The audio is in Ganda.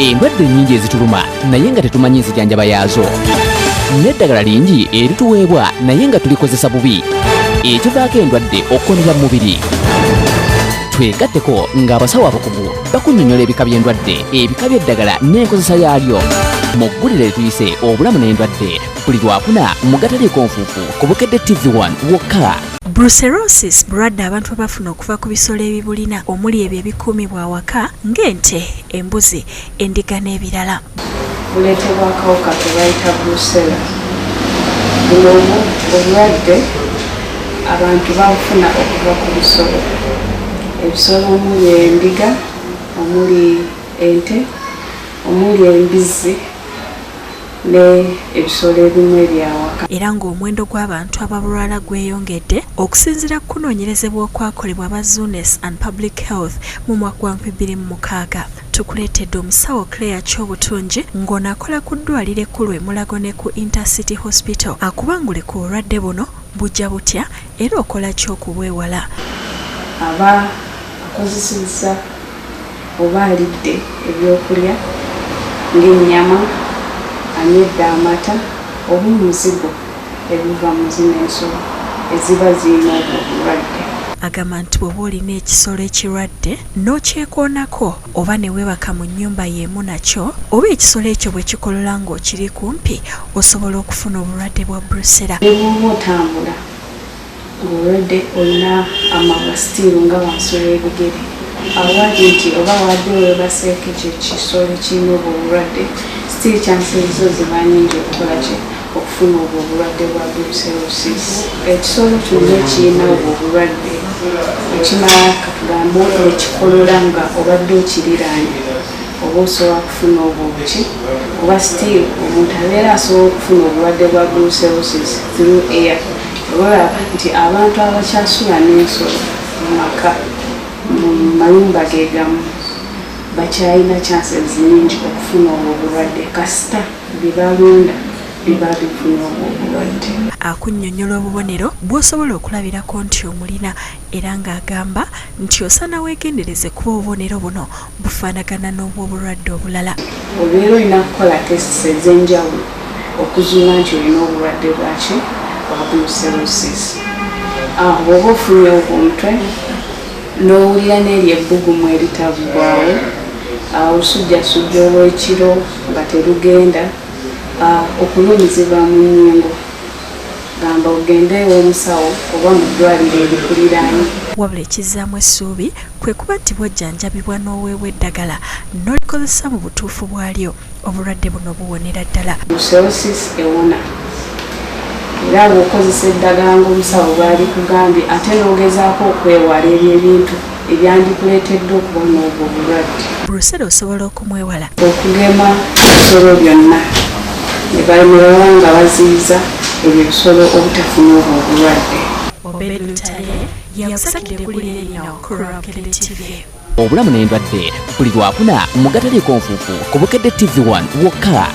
Endwadde nnyingi ezituluma naye nga tetumanyi nzijanjaba yaazo, n'eddagala lingi erituweebwa naye nga tulikozesa bubi, ekivaako endwadde okukonera mu mubiri. Twegatteko ng'abasawo abakugu bakunnyonnyola ebika by'endwadde, ebika by'eddagala n'enkozesa yaalyo mu ggulire lyetuyise Obulamu n'Endwadde, buli Lwakuna mu Gataliiko Nfuufu ku Bukedde TV1 wokka. Brucellosis bulwadde abantu bwe bafuna okuva ku bisolo ebibulina, omuli ebyo ebikuumibwa awaka ng'ente, embuzi, endiga n'ebirala. Buleetebwa akawuka ke bayita Brucella. Buno obulwadde abantu babufuna okuva ku bisolo, ebisolo omuli endiga, omuli ente, omuli embizzi ne ebisolo ebimu ebyawaka. Era ng'omuwendo gw'abantu ababulwala gweyongedde okusinziira ku kunoonyerezebwa okwakolebwa aba Zoonosis and Public Health mu mwaka gwa 2006. Tukuleetedde omusawo Claire Kyobutungi, ng'ono akola ku ddwaliro ekkulu e Mulago ne ku Intercity Hospital, akubangule ku bulwadde buno, bujja butya era okola ki okubwewala. Aba akozesezza oba alidde ebyokulya ng'ennyama, anywedde amata oba omuzigo ebiva mu zino ensolo eziba zirina obwo obulwadde. Agamba nti bw'oba olina ekisolo ekirwadde n'okyekoonako oba ne weebaka mu nnyumba y'emu nakyo, oba ekisolo ekyo bwe kikolola ng'okiri kumpi, osobola okufuna obulwadde bwa Brucella. Ne bw'oba otambula ng'olwadde olina amabwa still nga wansi w'ebigere, awali nti oba wadde weebaseeko ekyo ekisolo ekirina obwo obulwadde, still chances zo ziba nyingi okukola ki? Okufuna obwo obulwadde bwa brucellosis. Ekisolo kyonna ekirina obwo obulwadde ekimala, katugambe ekikolola nga obadde okiriraanye, oba osobola kufuna obwo obuki, kuba still omuntu abeera asobola okufuna obulwadde bwa brucellosis through air. Olaba nti abantu abakyasula n'ensolo mu maka, mu mayumba ge gamu, bakyalina chances nyingi okufuna obwo obulwadde kasita byebalunda biba bifunye obwo obulwadde. Akunnyonnyola obubonero bw'osobola okulabirako nti omulina, era ng'agamba nti osaana weegendereze kuba obubonero buno bufaanagana n'obw'obulwadde obulala. Obeera olina kukola tests ez'enjawulo okuzuula nti olina obulwadde bwaki? Bwa brucellosis. Bw'oba ofunye ogwo omutwe n'owulira n'eri ebbugumu eritaggwawo, olusujjasujja olw'ekiro nga terugenda, okulumizibwa mu nnyingo, gamba ogende ew'omusawo oba mu ddwaliro erikuliraanye. Wabula ekizzaamu essuubi kwe kuba nti bw'ojjanjabibwa n'oweebwa eddagala n'olikozesa mu butuufu bwalyo, obulwadde buno buwonera ddala. Brucellosis ewona, era bw'okozesa eddagala ng'omusawo bw'alikugambye ate n'ogezaako okwewala ebyo ebintu ebyandikuleetedde okuba n'obwo obulwadde. Brucella osobola okumwewala. Okugema ebisolo byonna ne baba nga baziyiza ebyo ebisolo obutafuna obwo obulwadde. Obed Lutale yakusakidde eggulire lino ku Bukedde TV. Obulamu n'Endwadde, buli Lwakuna mu Gataliiko Nfuufu ku Bukedde TV1 wokka.